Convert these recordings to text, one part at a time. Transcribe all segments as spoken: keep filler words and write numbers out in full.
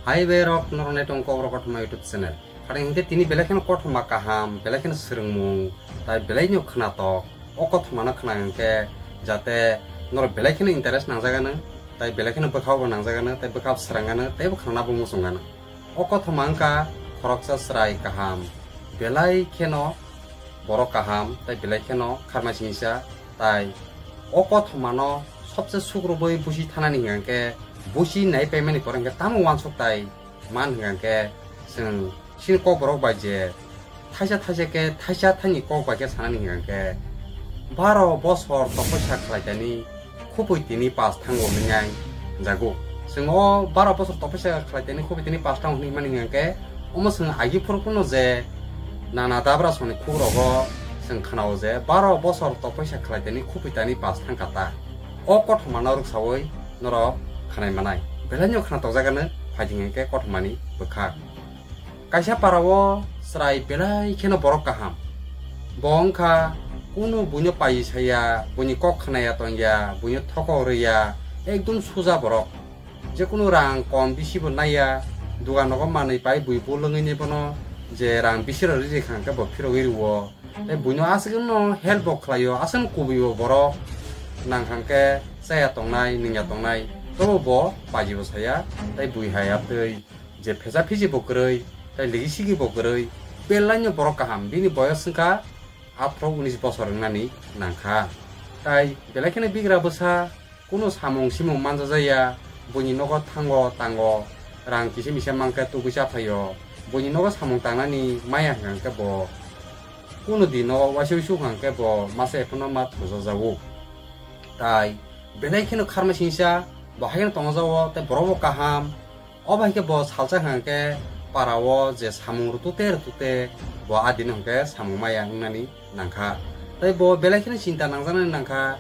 Hai bai rok, norok nai tong Kokborok Kothoma YouTube channel. Khade hinkhe tini belai kheno kothoma kaham, belai kheno swrwngmung, tai belai no khwnatok. O kothoma no khwna hinkhe jate norok belai kheno interest nangjagano, tai belai kheno bwkhao bo nangjagano, tai bwkhao swrangano, tei bo khwnana bo muchungano. O kothoma wngkha khoroksa chwrai kaham, belai kheno borok kaham, tai belai kheno kharmai singsa, tai o kothoma no sobse sukrubui busi thanani hinkhe, busi nai paimani pore hinkhe tamo uansuk tai man hinkhe, chwng chini Kokborok bai je thaisa thaisa khe, thaisa thaini kok bai khe sanani hinkhe, baro bosor topoi sak khlai tani khupui tini pas thango hinwi nai jago. Chwng o baro bosor topoi sak khlai tani khupui tini pas thango hinwi mani hinkhe, omo chwng agi phuru phunu je nana dabra songni khuk rogo chwng khwnao je baro bosor topoi sak khlai tani khupui tani pas thang kata. O kothoma no rwksaui norok khwnai manai. Belai no khwna tokjagano phaidi hinkhe kothomani bwkha. Kaisa parao chwrai belai kheno borok kaham. Bo wngkha kunu buino payi saya, buini kok khwnaya tongya, buino thokok rwya, ekdum suja borok. Jekunu rang kom bisi bo naiya, dugan nogo manwi pai bui bulwngwi ni bono je rang bisi rok riri kha hwnkhe bo phirogwi rwo. Tei buino aswkno help bo khlaio, aswkno kubui bo borok nang kha hwnkhe chaya tongnai, nungya tongnai, tobo bo paji bo saya, tei bui hai abtwi. Je pheja phiji bo kwrwi, tai ligi sigi bo kwrwi, belai no borok kaham, bini boyos wngkha aphro unis bosor wngnani nangkha. Tai belai kheno bigra bwsa, kunu samung simung manjajaya, buini nogo thango tango, rang kisa misa mankhe tubui cha phaio, buini nogo samung tangnani maya hwnkha hwnkhe bo kunu di nogo waisa uisu hwnkha hwnkhe bo masa ephano ma thujajago. Tai belai kheno kharmai singsa, bo haino tongjago, tei borok bo kaham, o bai khe bo salsa hwnkha khe para o je samung rwtute rwtute bo a dino hwnkhe samung maya wngnani nangkha. Tei bo belai kheno chinta nangjaknani nangkha,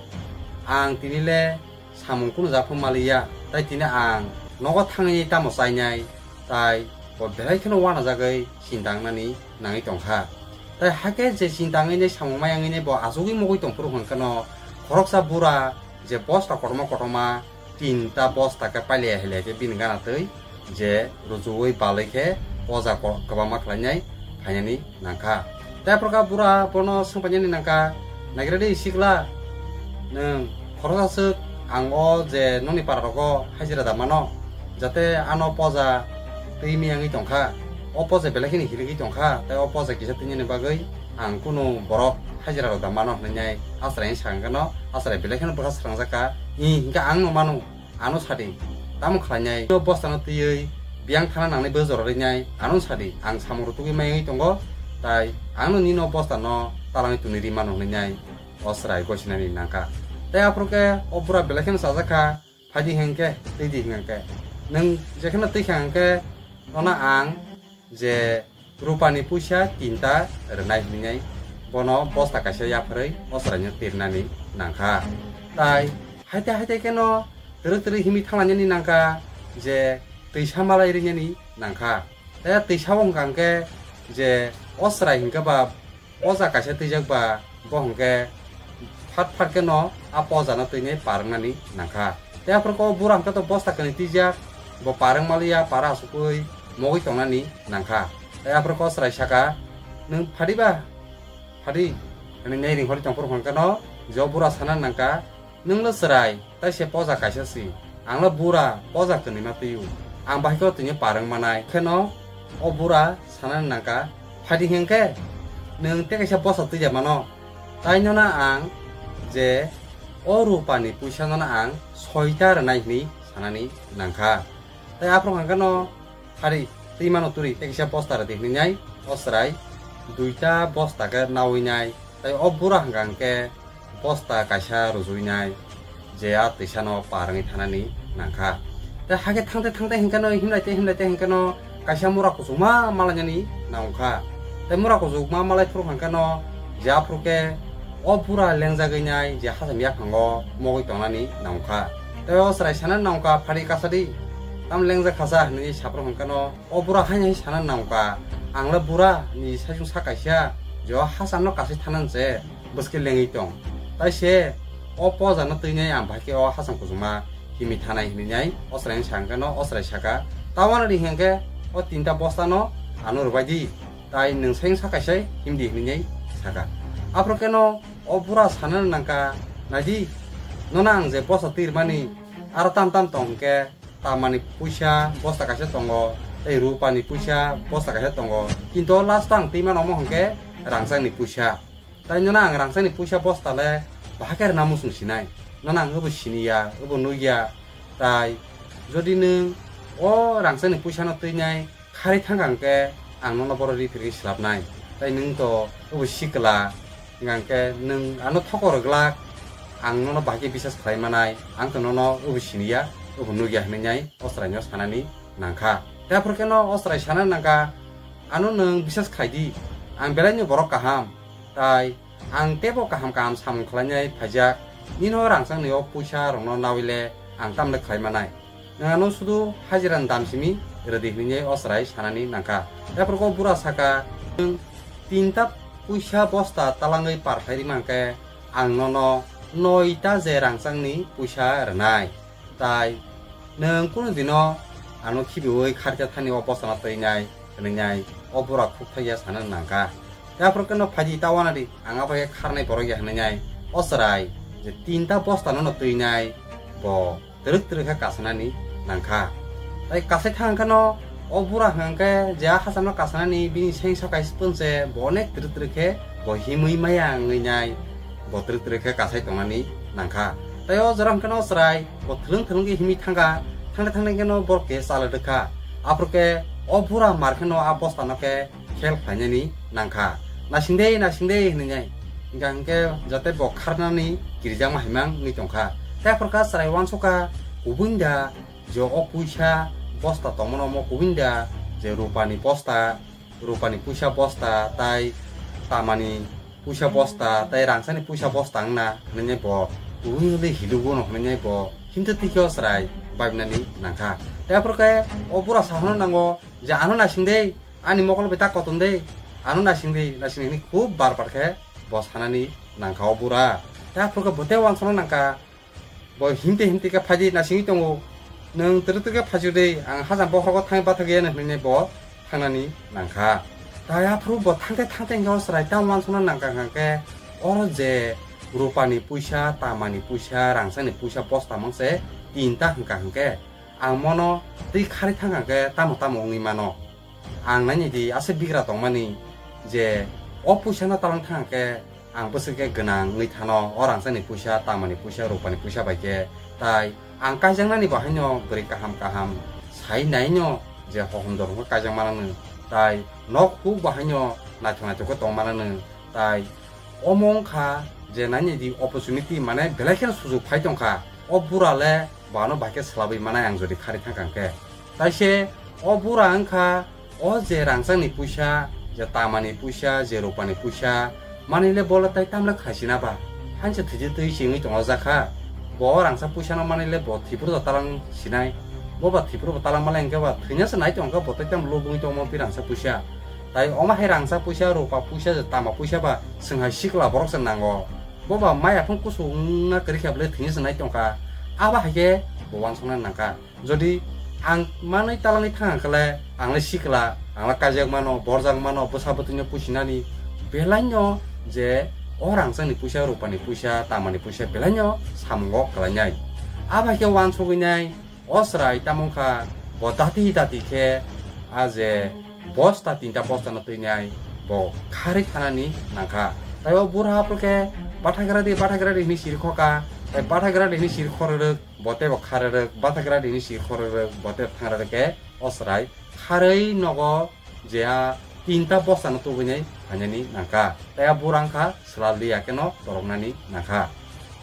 ang tini le samung kunu japhung maliya, tai tini ang nogo thangwi tamo chainai, tai bo belai kheno uanajagwi chinta wngnani nangwi tongkha. Tai hakhe je chinta wngwi nai samung maya wngwi nai bo achugwi mugwi tongphuru hwnkhe no khoroksa bura je bosta kotorma kotorma tinta bosta khe pailaya hilai khe bini gana twi je rujuwi balwi khe poja ko-, kwbangma khlainai phainani nangkha. Tei aphuru kha bura bono swngpainani nangkha, "Naigradi sikla, nwng khoroksa swk ang o je nokni para rogo hajira da mano, jate ano poja twi miyangwi tongkha, o poja belai kheno hiligwi tongkha, tei o poja kisa twinani bagwi ang kunu borok hajira rok da mano," hwnwi nai Asrai sakha hwnkhe no Asrai belai kheno bwkha swrangjak kha, "I, hwnkhe ang no mano, ano sadi, tamo khlainai? No bosta no twiwi biyang thana nangnai bwsa jora rinai, ano sadi, ang samung rwtugwi maiwi tongo, tai ang no nini o bosta no talangwi twnwi ri mano," hwnwi nai o chwrai gosinani nangkha. Tei aphuru khe o bura belai kheno chajak kha, "Phaidi hwnkhe, twidi hwnkhe, nwng jekheno twi kha hwnkhe, nono ang je rupani puisa tinta rwnai," hwnwi bono bosta kaisa yapharwi o chwraino twirnani nangkha. Tai haite haite kheno twrwk twrwk himwi thanglainani nangkha je twisa malai rinani nangkha. Tei twisa o hwnkha hwnkhe je o chwrai hwnkhe ba poja kaisa twijak ba, bo hwnkhe phat phat kheno a poja no twinai par wngnani nangkha. Tei aphuru khe o bura hwnkhe to bosta kwnwi twijak, bo par wng maliya, para asugwi mugwi tongnani nangkha. Tei aphuru khe o chwrai saka, "Nwng phadi ba? Phadi?" hwnwi nai ringhorwi tongphuru hwnkhe no je o bura sana nangkha, "Nwng le chwrai, tai se poja kaisa si. Ang le bura, poja kwnwi ma twiu. Ang bahai khe o twini par wng manai." Kheno o bura sanani nangkha, "Phaidi hwnkhe nwng tei kaisa bosta twijak mano. Tai nono ang je o rupani puisa nono ang soita rwnai," hwnwi sanani nangkha. Tai aphuru hwnkhe no, "Phadi, twi mano turi, tei kisa bosta rwdi," hwnwi nai o chwrai duita bosta khe naui nai, tei o bura hwnkha hwnkhe bosta kaisa rujui nai, je a twisano par wngwi thanani nangkha. Tei hakhe thangte thangte hwnkhe no himlai tei himlai tei hwnkhe no kaisa mura kuchukma malainani nangkha. Tei mura kuchukma malai phuru hwnkhe no je aphuru khe o bura lengjagwi nai je hacham yaphango mogwi tongnani nangkha. Tei o chwrai sanani nangkha, "Phadi kasadi, tamo lengjak khasa," hwnwi saphuru hwnkhe no o bura haino hai sana nangkha, "Ang le bura ni saichung sa kaisa, je o hacham no kasai thanani se bwskhe lengwi tong. Tai se o poja no twinai ang bahai khe o hacham kuchukma himwi thanai," hwnwi nai o chwrai sakha no o chwrai saka, Tabuk ano di hwnkhe o tinta bosta no ano rwbai di, tai nwng sai wngsa kaisa himdi hinwi saka. Aphuru khe no o bura sanani nangkha, naidi, nono ang je bosta twi rwmani aro tam tam tong hwnkhe tamani puisa bosta kaisa tongo, tei rupani puisa bosta kaisa tongo, kintu o last o ang twi mano omo hwnkhe rangchakni puisa. Tai nono ang rangchakni puisa bosta le bahai khe rwna muchung sinai, nono ang obo siniya, obo nukya. Tai jodi nwng o rangchakni puisa no twinai kharwi thangkha hwnkhe ang nono boro ri phirwi swlapnai. Tai nwng to obo sikla, hwnkhe nwng ano thokor glak, ang nono bahai khe bisas khlai manai, ang to nono obo siniya, obo nukya hinwi nai o chwraino sanani nangkha. Tai aphuru khe no o chwrai sanani nangkha, ano nwng bisas khlai di, ang belai no borok kaham, tai ang teibo kaham kaham samung khlainai phaijak, nini o rangchakni o puisa rokno nawi le ang tamle khlai manai? Nwng ano sudu hajira ni dam simi rwdi hinwi o chwrai sanani nangkha. Tei aphuru khe o bura saka, nwng tinta puisa bosta talangwi par khai rima hwnkhe ang nono noita je rangchakni puisa rwnai. Tai nwng kunu dino ano khibiwi kharkhe thani o bosano twinai, hwnwi nai o bura khuk thaiya sana nangkha. Tei aphuru khe no phaidi ta wanadi, ang abo khe kharnai borok ya hwnwi nai o chwrai je tinta bostano no twinai bo twrwk twrwk khe kasanani nangkha. Tai kasai thang khe no o bura hwnkhe je a hacham no kasanani bini sengsa kaisa punse bo onek twrwk twrwk khe bo himwi maya wngwi nai bo twrwk twrwk khe kasai tongnani nangkha. Tai o jora hwnkhe no chwrai bo thwlwng thwlwng khe himwi thangkha, thangte thangte hwnkhe no borok khe chala rwkha. Aphuru khe o bura mar khe no a bosta no khe khel khlainani nangkha, nasing de nasing de hwnwi nai. Hwnkha hwnkhe jate bo kharnani kirijakma haimang wngwi tongkha. Tai aphuru khe chwrai uansukha, kubui da je o puisa bosta tongmano omo kubui da je rupani bosta, rupani puisa bosta tai tamani puisa bosta tai rangchakni puisa bosta wngna hwnwi bo kubui wngwi hilugo no hwnwi bo himtwi twi khe o chwrai babinani nangkha. Tai aphuru khe o bura sahono nango je ano nasing de, ani mokol bai ta kotom de, ano nasing de nasing de hwnwi khub bar bar khe bo sanani nangkha o bura. Tai aphuru khe bo tei uansukna nangkha, bo himte himte khe phaidi nasingwi tongo. Nwng twrwk twrwk khe phaisu de, ang hajam bokhrogo thangwi bathakya hwnwi bo thangnani nangkha. Tai aphuru bo thangte thangte hwnkhe o chwrai tamo uansukna nangkha hwnkhe oro je rupani puisa, tamani puisa, rangchakni puisa bosta mangse tinta hwnkha hwnkhe ang mono twi kharwi thangkha hwnkhe tamo tamo wngwi mano. Ang naini di aswk bigra tongmani je o puisa no talang thang khe ang bwswk khe gwnang wngwi thano, o rangchakni puisa, tamani puisa, rupani puisa bai khe. Tai ang kaijaknani bo haino bwrwi kaham kaham sai naino je hohom dorong khe kaijak manano, tai nok huk bo haino naithok naithok khe tong manano. Tai omo wngkha je naini di opportunity, mane belai kheno sujuk phai tongkha. O bura le bo ano bai khe swlabwi manai ang jodi kharwi thangkha hwnkhe. Tai se o bura wngkha o je rangchakni puisa, je tamani puisa, je rupani puisa, manwi le bo le tai tamle khaisina ba? Hanse thwiji twi se wngwi tongo jakha. Bo o rangchak puisa no manwi le bo thwipro da talang sinai. Bo ba thwipro bo talang malai hwnkhe ba thwina se nai tongkha, bo tai tamo lobwi tongmo pi rangchak puisa. Tai omo hai rangchak puisa, rupa puisa, je tama puisa ba chwng hai sikla borok se nango. Bo ba maya phung kusu wngna kwrwi khe bwle thwini se nai tongkha. Abo hai khe bo uansukna nangkha. Jodi ang manwi talangwi thang khe le, ang le sikla, ang le kaijak mano, borjak mano, bwsa bwtwino pusinani, belaino je o rangchakni puisa, rupani puisa, tamani puisa belaino samungo kwlainai. Abo hai khe uansugwi nai. O chwrai tamo wngkha, bo dati dati khe a je bosta tinta bosta no twinai bo kharwi thanani nangkha. Tai o bura aphuru khe bathagra di, bathagra di hwnwi siri khoka. Tai bathagra di hwnwi siri khororok, bo tei bo kharorok, bathagra di hwnwi siri khororok, bo tei thangrorok khe o chwrai kharwi nogo je a tinta bosta no tubunai phainani nangkha. Tai a bura wngkha swlal liya kheno toroknani nangkha.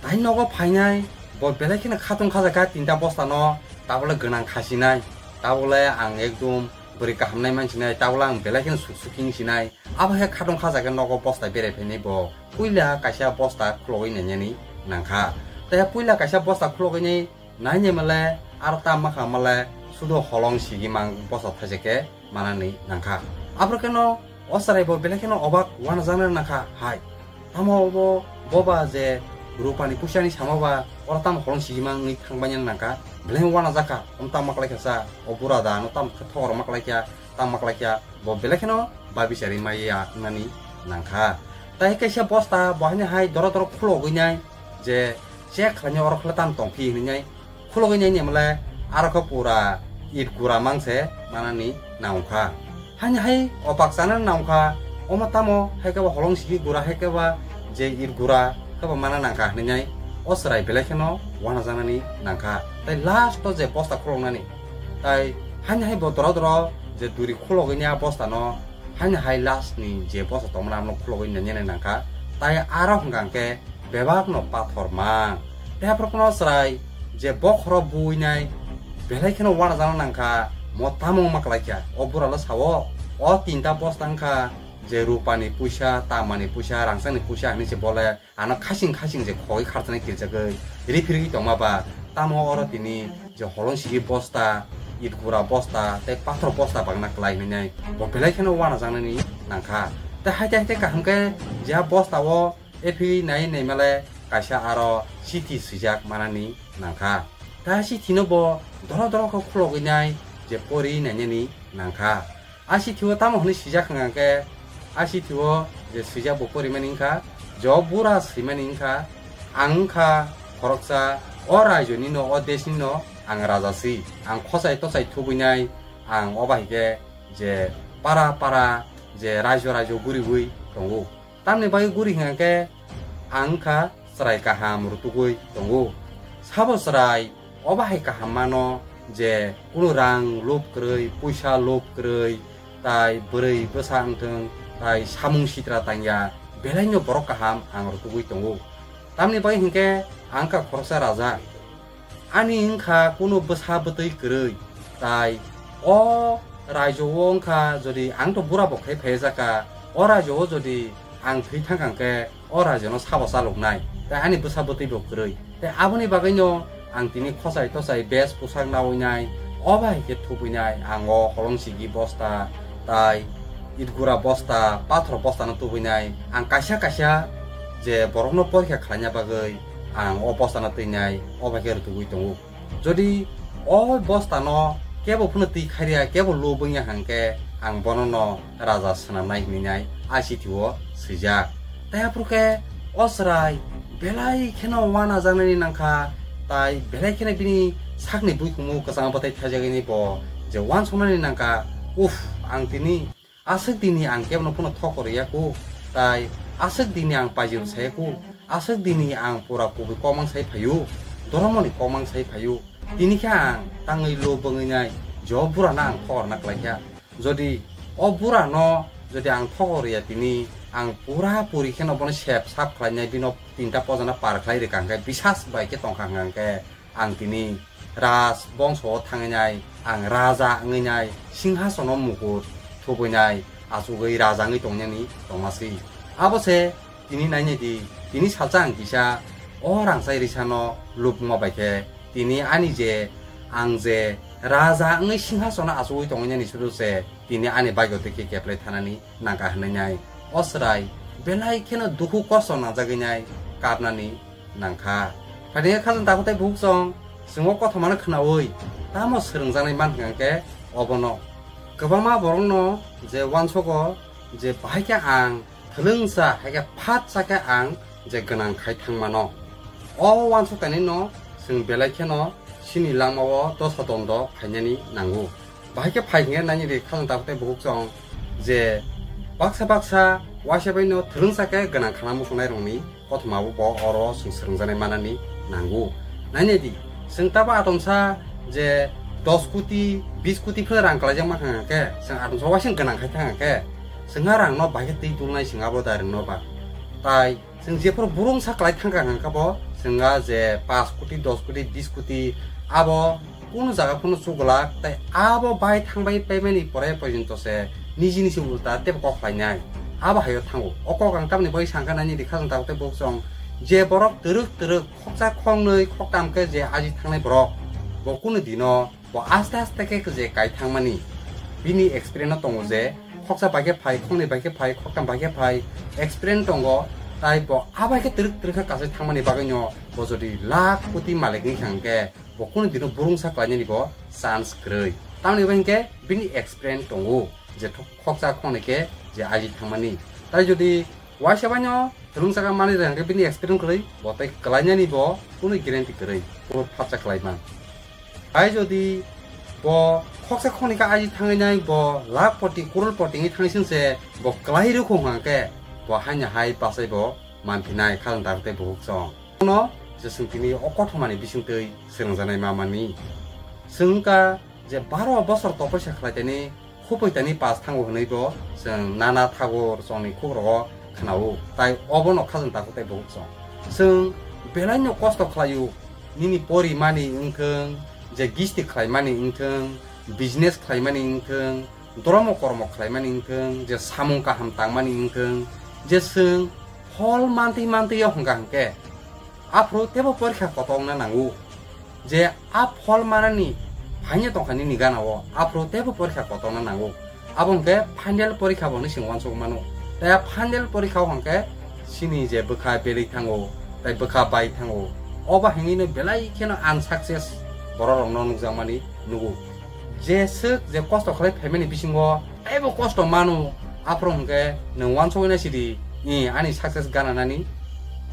Tai nogo phainai bo belai kheno khatung khajakha tinta bosta no, tabole gwnang khasinai, tabole ang ekdum bwrwi kaham nai mansinai, tabole ang belai kheno suk suk hing sinai. Abo khe khatung khajakhe nogo bosta berai phainai bo puila kaisa bosta khulogwi nainani nangkha. Tai puila kaisa bosta khulogwi nai nainai male aro ta makha male sudo holong sigi mang bosta thaijak khe manani nangkha. Aphuru kheno o chwrai bo belai kheno obak uanajaknai nangkha hai. Tamo bo, bo ba je rupani puisani sama ba oro tamo holong sigi mangwi thangbaina nangkha, belai uanajak kha, omo tamo maklaikha sa, o bura da ano tamo khe thogor maklaikha, tamo maklaikha, bo belai kheno babisari maya wngnani nangkha. Tai kaisa bosta bo haino hai doro doro khulogwi nai je check khlainai oro khle tamo tongphi hinwi nai khulogwi nai ni mole aro khe pura it gura mangse manani nangkha. Haini hai opak chana nangkha, omo tamo hai khe ba holong sigi gura hai khe ba je it gura khe ba mana nangkha hinwi nai o chwrai belai kheno uanajaknani nangkha. Tai last o je bosta khuloknani, tai haini hai bo doro doro je duri khulogwi nai a bosta no haini hai last ni je bosta tongmani amo khulogwi nai nangkha. Tai aro hwnkha hwnkhe bebak no pathor mang. Tei aphuru phano chwrai je bokhoro buinai belai kheno uanajakna nangkha, mo tamo wngma kwlaikha. O buralo sao, o tinta bosta wngkha je rupani puisa, tamani puisa, rangchakni puisa hinwi se bole ano khasing khasing je khogwi kharchanai kirijagwi riphirwi tongma ba, tamo oro tini je holong sigi bosta, it gura bosta tei pathor bosta bagna kwlai hinwi nai bo belai kheno uanajaknani nangkha. Tei haite haite kaham khe je a bosta o Ephi nai nai male kaisa aro chithi swijak manani nangkha. Ta chithi no bo doro doro khe khulogwi nai je pori nainani nangkha. A chithi o tamo hwnwi swijak hwnkha khe, a chithi o je swijak bo porimani wngkha, je o bura swimani wngkha, ang wngkha khoroksa o raijoni no, o desh ni no ang raja si, ang khosai tochai thubui nai, ang o bai khe je para para je raijo raijo guriui tongo. Tamni bagwi guri hwnkha khe ang wngkha chwrai kaham rutugwi tongo. Sabo chwrai o bahai kaham mano je kunu rang lob kwrwi, puisa lob kwrwi, tai bwrwi bwsa wngthwng, tai samung sitra tangya, belaino borok kaham ang rutugwi tongo. Tamni bagwi hwnkhe ang wngkha khoroksa raja. Ani wngkha kunu bwsa bwtwi kwrwi, tai o raijo o wngkha, jodi ang to bura bo khai phaijakha, o raijo o jodi ang thwi thangkha hwnkhe o raijo no sabo chaloknai, tai ani bwsa bwtwi bo kwrwi. Tai aboni bagwi no ang tini khosai tochai bes pusak naui nai, o bai khe thubui nai ang o holong sigi bosta, tai itgura bosta, pathor bosta no tubui nai. Ang kaisa kaisa je borok no porikha khlaina bagwi ang o bosta no twi nai, o bai khe rutugwi tongo. Jodi o bosta no kebo phano twi kharia, kebo lub wngya hwnkhe ang bono no raja swnamnai hinwi nai a chithi o swijak. Tai aphuru khe o chwrai belai kheno uanajaknani nangkha, tai belai kheno bini sakni buikhumu kwchang bwtai thaijagwi bo je uansuknani nangkha, uff, ang tini aswk dini ang kebono phano thokor ya ku, tai aswk dini ang pajir saya ku, aswk dini ang pura kubui kokmang sai phaio, doromoni kokmang sai phaio. Tini khe ang tangwi lub wngwi nai, je o burano ang thokorna kwlai kha. Jodi o burano jodi ang thokor ya tini, ang pura puri kheno bono sep sap khlainai, bino tinta pojana par khlai rwkha hwnkhe, bisas bai khe tongkha hwnkhe, ang tini raj bongso o thangwi nai, ang raja wngwi nai, singhasono mukur thubui nai, achugwi raja wngwi tongnani tongma si. Abo se tini nainai di, tini salsa ang kisa o rangchak risano lubuma bai khe, tini ani je, ang je raja wngwi singhasono achugwi tongwi nani sudu se, tini ani bagyo twi khe keplai thanani nangkha hinwi nai. O chwrai belai kheno dukhu kosto nangjagwi nai kapnani nangkha. Phaidi khe khajang takhuk tei bukhuk chwng chwng o kothomano khwnaui tamo swrwngjaknai man hwnkha khe obono. Kwbangma borokno je uansogo je bahai khe ang thwlwngsa hai khe phatsa khe ang je gwnang khai thangmano. O uansuknani no chwng belai kheno chini langmao dosa dondo khainani nango. Bahai khe phai hwnkhe nani ri khajang takhuk tei bukhuk chwng je baksa baksa uaisa bai no thwlwngsa khe gwnang khana muchungnai rokni kothoma bo oro chwng swrwngjaknai manani nango. Nai nai di, chwng tabo atomsa je dos koti, bis koti phano rang kwlaijak mankha hwnkhe, chwng atomsa uaisa gwnang khai thang khe, chwngha rang no bahai khe twi tulnai chwng abo da rwng no ba. Tai chwng jephuru burungsa kwlai thangkha hwnkha bo, chwngha je pas koti, dos koti, bis koti, abo kunu jaga phano chuglak, tai abo bai thangbai paimani pore porjonto se niji niji ulta tebo kok khlainai. Abo haio thango. O kok ang tamni bai sangkha nani ri khajang takhuk tei bukhuk chwng, je borok twrwk twrwk khoksa khoknwi khoktam khe je aji thangnai borok, bo kunu dino bo aste aste khe je kai thangmani. Bini experience no tongo je khoksa bai khe phai, khoknwi bai khe phai, khoktam bai khe phai, experience tongo. Tai bo abai khe twrwk twrwk khe kasai thangmani bagwino bo jodi lakh koti malik wngkha hwnkhe bo kunu dino burungsa khlainani bo chance kwrwi. Tamni bo hinkhe bini experience tongo je thok-, khoksa khoknai khe je aji thangmani. Tai jodi waisa baino thwlwngsa khe manwi rwkha hwnkhe bini experience kwrwi bo tai kwlainani bo kunu guarantee kwrwi, kunu phatsa kwlai man. Hai jodi bo khoksa khoknai khe aji thangwi nai bo lakh poti, crore poti wngwi thangwi singse bo kwlai rwkhu hwnkhe bo haino hai bachai bo manphinai khajang dak tei buhuk chong. Bono je chwng tini o kothomani bisingtwi swrwngjaknai ma mani. Chwng wngkha je baro bosor topoisa khlai tini khupui tani pass thango hwnwi bo chwng nana thagur chongni khugrogo khwnao. Tai obono khajang dak tei buhuk chong. Chwng belaino kosto khlaio, nini porimani wngthwng, je gisti khlaimani wngthwng, business khlaimani wngthwng, dromo kormo khlaimani wngthwng, je samung kaham tangmani wngthwng, je chwng phol mantwi mantwi o hwnkha hwnkhe, aphuru teibo porikha kotor wngna nango. Je a phol manani phaina tongkha nini gana o, aphuru teibo porikha kotor wngna nango. Abo hwnkhe final porikha bo hinwi chwng uansuk mano. Tai a final porikha o hwnkhe chini je bwkha belai thango, tai bwkha bai thango. Obo hinwi no belai kheno unsuccess borok rokno nukjakmani nugo. Je swk je kosto khlai phaimani bisingo teibo kosto mano, aphuru hwnkhe nwng uansugwi naisidi, "Ni ani success gana nani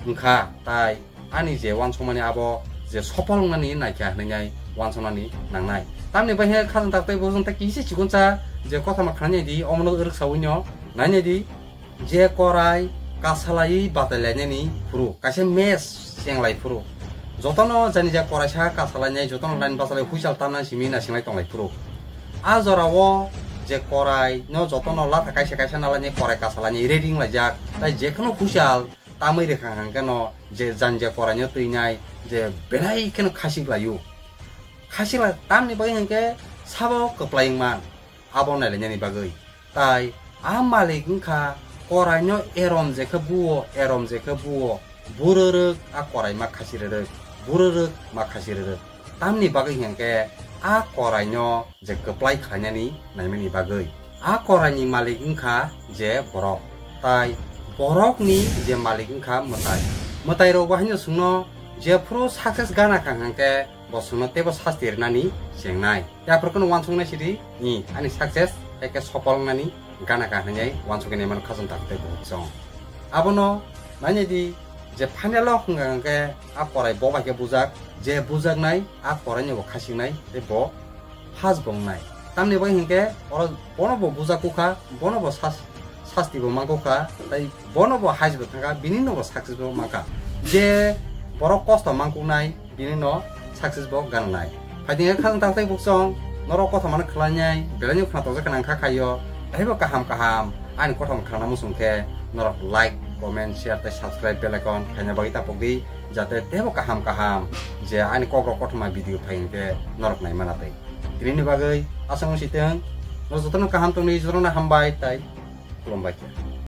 wngkha, tai ani je uansukmani abo je sopol wngnani naikha," hwnwi nai uansuknani nangnai. Tamni bai khe khajang dak tei buhuk chong tei kisa chikonsa je kothoma khnanai di, omono rwksaui no nainai di. Je korai kasalaiwi batai lainani phuru, kaisa match chenglai phuru, jotono jani ja koraisa kasalainai, jotono line bachalai huisal tamnani simi nasinglai tonglai phuru, a jorao je korai no jotono latha kaisa kaisa nalainai, korai kasalainai ready wnglaijak, tai jekheno huisal tamwi rwkha hwnkhe no je jani ja koraino twinai je belai kheno khasik laio. Khasik lai tamni bagwi hwnkhe sabo kwplai wngman. Abo nailainani bagwi. Tai a malik wngkha koraino erom je khe buo, erom je khe buo, burorok a korai ma khasi rwrwk, burorok ma khasi rwrwk. Tamni bagwi hwnkhe a koraino je kwplai khlainani naimani bagwi. A koraini malik wngkha je borok. Tai borokni je malik wngkha mwtai. Mwtairok bo haino chwngno jephuru success gana kha hwnkhe bo chwngno teibo sasti rwnani chengnai. Tei aphuru kheno uansuknai sidi, ni ani success hai khe sopol wngnani gana kha hwnwi uansuknai mano khajang dak tei buhuk chong. Abono nainai di je final o hwnkha hwnkhe a korai bo bai khe bujak, je bujaknai a koraino bo khasiknai tei bo first bo wngnai. Tamni bagwi hwnkhe oro bono bo bujak kukha, bono bo sas-, sasti bo mangkukha, tai bono bo hais bo thangkha, bini no bo success bo mankha. Je borok kosto mangkuknai, bini no success bo gananai. Phaidi khe khajang dak tei buhuk chong, norok kothoma no khwlainai, belai no khna tongjak khna wngkha khaio, taibo kaham kaham ani kothoma khna muchung khe norok like, comment, share tei subscribe bell icon khaina bagwi tapok di, jate teibo kaham kaham je ani kok rok kothoma video phai hwnkhe norok nai mana tei. Tini ni bagwi aswk wng si thung, norok jotono kaham tongdi, jotono hambai tai khulumbai khe.